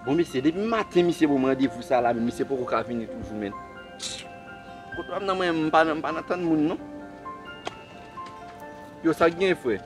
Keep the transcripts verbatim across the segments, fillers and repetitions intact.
Bon, mesye, depi maten misye ban m randevou sa la, men misye poko ka vini toujou, men. Kote w ap nan mwen, m pa nan, m pa nan tann moun, non. Yo, sa k gen, frè?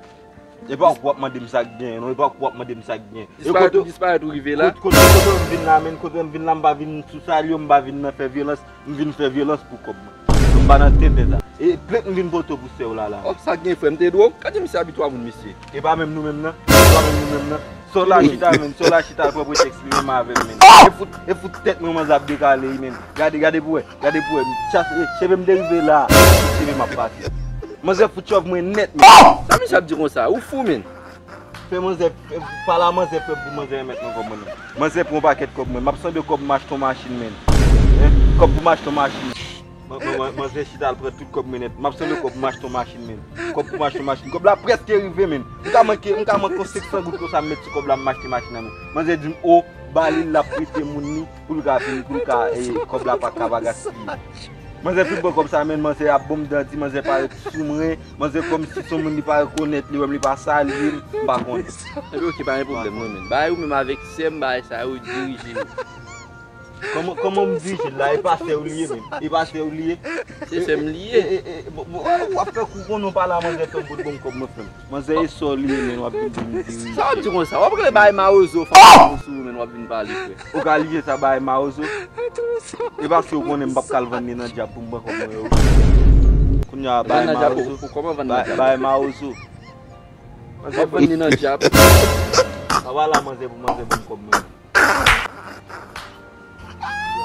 E pa w k w ap mande m sa k gen, non, e pa w k w ap mande m sa k gen. E Disparèt kote ou, disparèt ou rive la? Kote, kote, kote m vin la, men, kote m vin la, m pa vin sou salye w, m pa vin nan fè vyolans, m vin fè vyolans pou kòb mwen. M pa nan tenten sa. E plent m vin pote pou sè w la, la. Oh, sa k gen, frè, m te dwe w? Gade misye abitye a moun, mesye. E pa menm nou menm nan? E pa menm nou menm nan? Sa w la chita menm, sa w la chita al pran pretèks li menm avè m, men. E fout, e fout tèt mwen manzè ap dekale, wi, men. Gade, gade pou wè, gade pou wè. Chas, e, cheve m te rive la, cheve m ap pase. Manzè fout chòv mwen nèt, men. Sa misye ap di konsa? Ou fou, men. Fè manzè, fè, pale a manzè, fè pou manzè remèt mwen kòb mwen, men. Manzè pran yon pakèt kòb mwen. M ap sanble kòb m achte yon machin, men. Hein? Kòb pou m achte yon machin. Man, man, man, manzè chita al pran tout kòb mwen nèt. M ap sanble kòb m achte yon machin, men. Kòb pou m achte yon machin. Kòb la prèske rive, men. M ka manke, m ka manke yon senk san goud konsa m met sou kòb la, m achte machin nan, men. Manzè di m, o, ba li l, l ap prete moun li pou l ka vin, pou l ka, e, kòb la pa ka pa gaspiye. Manzè fin pran kòb sa, men, manzè ap ban m danti, manzè parèt soumren, manzè kòmsi se yon moun li pa rekonèt li, wè m li pa salye m, m pa konnen. Ebyen, oke, pa gen pwoblèm, non, men. Bagay ou menm avèk sè m, bagay sa yo dirije yo. Kòman, kòman m dirije l la? E pa sè w li ye menm. E pa sè w li ye. Se sè m li ye. E, e, e, bon, bon, w ap fè kou konnen w pale a manzè fè m bout bon kòb mwen frè m. Manzè e sè w li ye menm, w ap vin di m dirije. Sa w ap di konsa? W ap rele bagay mawozo fanm sou ou menm, w ap vin pale frè. Ou ka lije sa bagay mawozo? E paske w konnen m p ap ka al vann li nan dyab pou m pran kòb mwen yo. Kounye a bagay mawozo. Vann nan dyab pou, pou kòman vann nan dyab? Bagay mawozo. W ap vann li nan dyab. Sa va la manzè pou manzè pou m kòb mwen.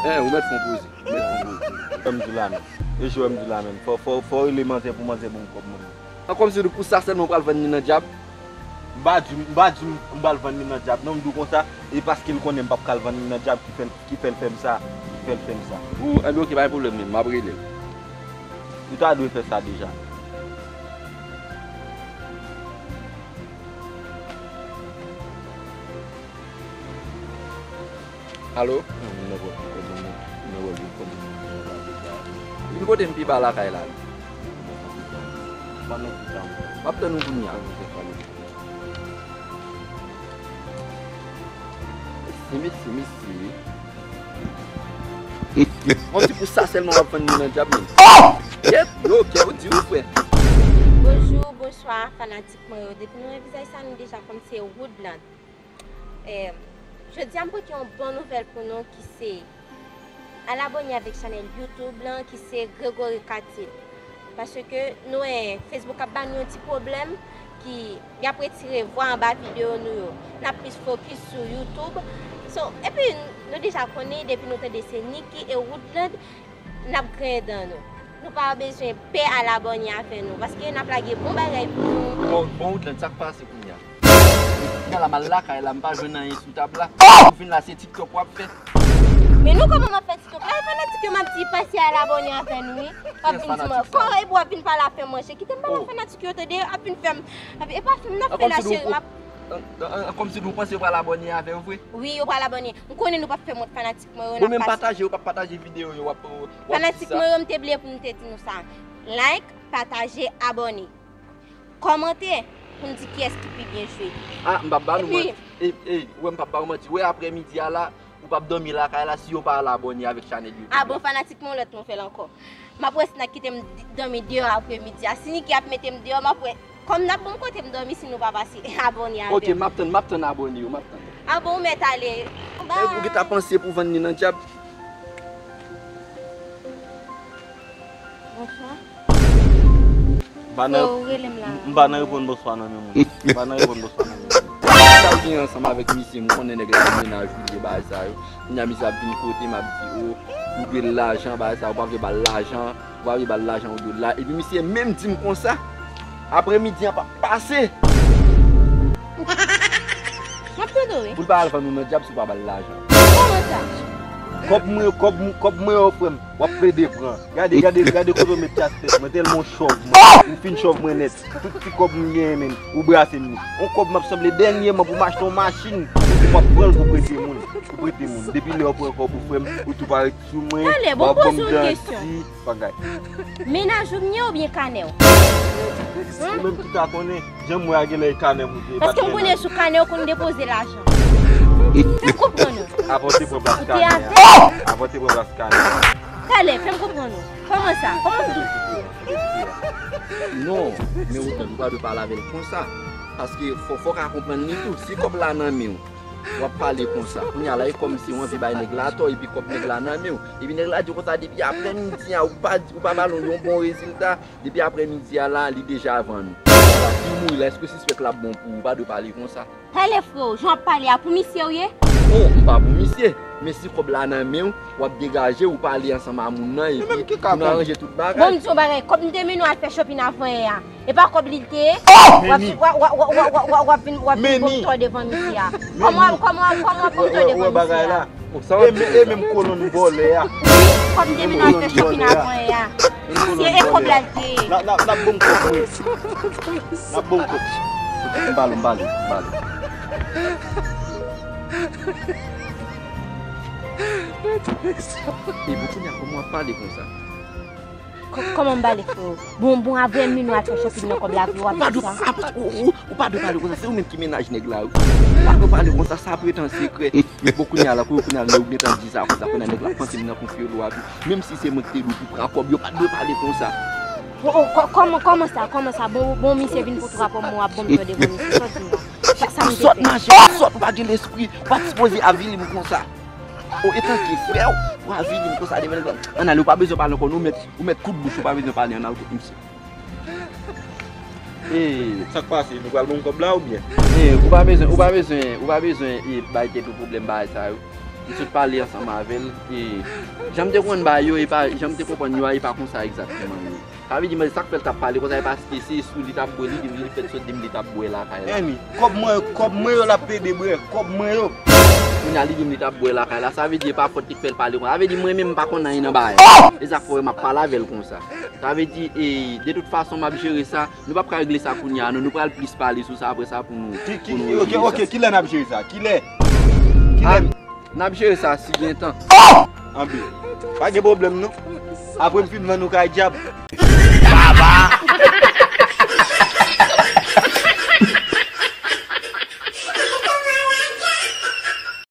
Eh, ou mèt fè yon poze. Ou mèt fè yon poze. Wè m di la menm. E jwè m di la menm. Fò, fò, fò rele manzè pou manzè ban m kòb mwen. An kòmsi pou sa sèlman ou pral vann li nan dyab? M pa di, m pa di m pral vann li nan dyab. Non, m di w konsa, e paske l konnen m p ap ka al vann li nan dyab ki fè l, ki fè l fè m sa, ki fè l fè m sa. Ou, enben oke, pa gen pwoblèm menm, m ap rele l. Ou ta dwe fè sa deja. Alo? Non, m nan pran kòb mwen, non. M nan pran kòb mwen, non, pa de sa. Vin kote m pi ba lakay la. Pa nan pita, non. M ap tann ou kounye a. Mesye, mesye, mesye. Kòmsi pou sa sèlman w ap vann li nan dyab, men. Yèt, yo, kè ou di ou, frè. Bonjou, bonswa, fanatik mwen yo. Depi nou wè vizaj sa, nou deja konn se Woodland. Em, jodi a m pote yon bon nouvèl pou nou ki se al abòne avèk chanèl YouTube lan ki se Gregory Katil. Paske nou wè Facebook ap ba nou yon ti pwoblèm ki y ap retire vwa anba videyo nou yo. N ap plis fokis sou YouTube. So, epi nou deja konnen depi nou tande se Nicky e Woodland, n ap griyen dan nou. Nou pa bezwen pè al abòne avè nou, paske n ap lage bon bagay pou nou. Bon, bon, Woodland, sa k pase kounye a? Kounye a la, m al lakay la, m pa jwenn anyen sou tab la. Ou vin la, se TikTok w ap fè. Men nou kòman m ap fè TikTok la? E fanatik yo m ap di pase al abòne avè nou, wi. W ap vin di mwen, kò, epi w ap vin pale afè manje. Kite m pale a fanatik yo, tande, ap vin fè m, ap, e pa fè m n ap fè la, cheri, m ap. An, an, an, kòmsi nou panse yo pral abòne avè w vre? Wi, yo pral abòne. M konnen nou p ap fè mòt fanatik mwen yo, n ap pase. Ou menm pataje, ou p ap pataje videyo yo, w ap, w ap di sa. Fanatik mwen yo, m te bliye pou m te di nou sa. Like, pataje, abòne. Kòmante pou n di kiyès ki pi byen jwe. Ah, m p ap ba nou manti. Ey, ey, ou wè m p ap ba ou manti. Ou wè aprè midi a la, ou p ap dòmi lakay la si yo pa al abòne avèk chanèl YouTube la. Ah bon, fanatik mwen, lòt nouvèl ankò. M ap wè si n ap kite m di-, dòmi deyò aprè midi a. Si Nicky ap mete m deyò, m ap wè. Kòm n ap ban m kote m dòmi si nou pa pase abòne avè m. Oke, m ap tann, m ap tann abòne yo, m ap tann. Ah bon, ou mèt ale. Bye. Ou gentan panse pou vann li nan dyab? Bonswa. M pa nan, oh, ou rele m la. M pa nan reponn bonswa nan men moun. M pa nan reponn bonswa nan men moun. Sa w gen ansanm avèk misye, m konnen nèg la gen mennaj ou, li gen bagay sa yo. Kounye a misye ap vin kote m ap di, oh, ou dwe l lajan, bagay sa, ou pa vle ba l lajan, ou pa vle ba l lajan, ou dwe l la. Epi misye menm di m konsa, aprè midi an p ap pase. M ap tande w, wi. Pou l pa al vann ou nan dyab si w pa ba l lajan. Kòman sa? Kòb mwen, kòb, kòb mwen yo, frè m, w ap plede pran. Gade, gade, gade kote w met tèt mwen, tèlman w chòv mwen. Ou fin chòv mwen nèt. Tout ti kòb m genyen, men, ou brase m li. On kòb m ap sanble dènyèman pou m achte yon machin, ou di m ap pran l pou prete moun. Pou prete moun. Depi lè w pran kòb ou, frè m, ou tou parèt sou mwen, w ap ban m danti, bagay. Mennaj ou m ye oubyen kanè w? Ou menm ki ka konnen, jan m wè a genlè e kanè m ou ye. Paske m konnen sou kanè w konn depoze lajan. Fè m konprann ou. Avan w te pran plas Kane a. Avan w te pran plas Kane a. Talè, fè m konprann ou. Kòman sa? Kòman m di? Non, men ou pa dwe pale avè l konsa. Paske fò, fò w ka konprann li tou. Si kòb la nan men w, w ap pale konsa. Kounye a la, e kòmsi w anvi bay nèg la tò, epi kòb nèg la nan men w. Epi nèg la di w konsa depi aprèmidi a, ou pa, ou pa ba l yon bon rezilta. Depi aprèmidi a la, li deja vann ou. Konsa, si w mouri la, èske sispèk la ap bon pou ou? Ou pa dwe pale konsa. Talè freo, jan w ap pale a, pou misye w ye? Oh, m pa pou misye. Men si kòb la nan men w, w ap degaje, ou pale ansanm a moun nan, epi pou nou aranje tout bagay. Bon, m di yon bagay, kòb m te mennen w al fè shopping avan yè a, e pa kòb li l te ye? W ap, w ap, w ap, w ap, w ap, w ap vin, w ap vin bon tò devan misye a. Kòman w ap, kòman w ap, kòman w ap bon tò devan misye a? E men, e menm kolonn vòlè a. Kòb m te mennen w al fè shopping avan yè a. Misye e kòb la l te ye. N ap, n ap, n ap bon kòb, wi. N ap bon kòb. M ba l, m ba l, m ba l. E pou kounye a, kòman w ap pale konsa? Kò-, kòman m pale, freo? Bon, bon, avè m, nou al fè shopping nan kòb la, pou w ap di sa. Ou, ou, ou pa dwe pale konsa, se ou menm ki mennaj nèg la, wi. Ou pa dwe pale konsa, sa ap ret an sekrè. Bon, kounye a la, kounye a, lè ou gentan di sa konsa, kounye a nèg la panse m nan konfyolo a tou. Menm si se mwen ki te di w pou pran kòb, yo pa t dwe pale konsa. Oh, oh, kò-, kòman, kòman sa, kòman sa? Bon, bon, misye vin pou twa pòm, w ap ban m tò devan misye, sa w di m la? Sa, sa m te fè? Sòt mache, sòt, ou pa gen lespri, ou pa t sipoze avili m konsa. Oh, etanke frè w, ou avili m konsa devan nèg la. Ann ale, ou pa bezwen pale ankò, non, ou mèt, ou mèt kout bouch, ou pa bezwen pale, ann al kot misye. E sa k pase? Nou pral ban m kòb la oubyen? E, ou pa bezwen, ou pa bezwen, ou pa bezwen, e, bay tèt ou pwoblèm bagay sa yo. M sot pale ansanm avè l, e, jan m te konn bay yo, e pa, jan m te konprann yo a, e pa konsa egzakteman yo ye. Sa vle di, men sa k fè l t ap pale konsa, e paske se sou li t ap bwè, li di m, li fèk sot di m li t ap bwè lakay la. Annie, kòb mwen, kòb mwen yo l ap plede bwè, kòb mwen yo. Kounye a li di m li t ap bwè lakay la, sa vle di e pa fòt li k fè l pale konsa. Sa vle di mwen menm m pa konn anyen nan bagay. E sa k fè w wè m ap pale avè l konsa. Sa vle di, e, de tout fason m ap jere sa. Nou p ap ka regle sa kounye a, non, nou pral plis pale sou sa apre sa pou nou, ki, ki, pou nou regle sa. Ok, ok, kilè n ap jere sa? Kilè? Kilè? Ah, n ap jere sa si gen tan. Anben, pa gen pwoblèm, non. Apre m fin vann ou kay dyab,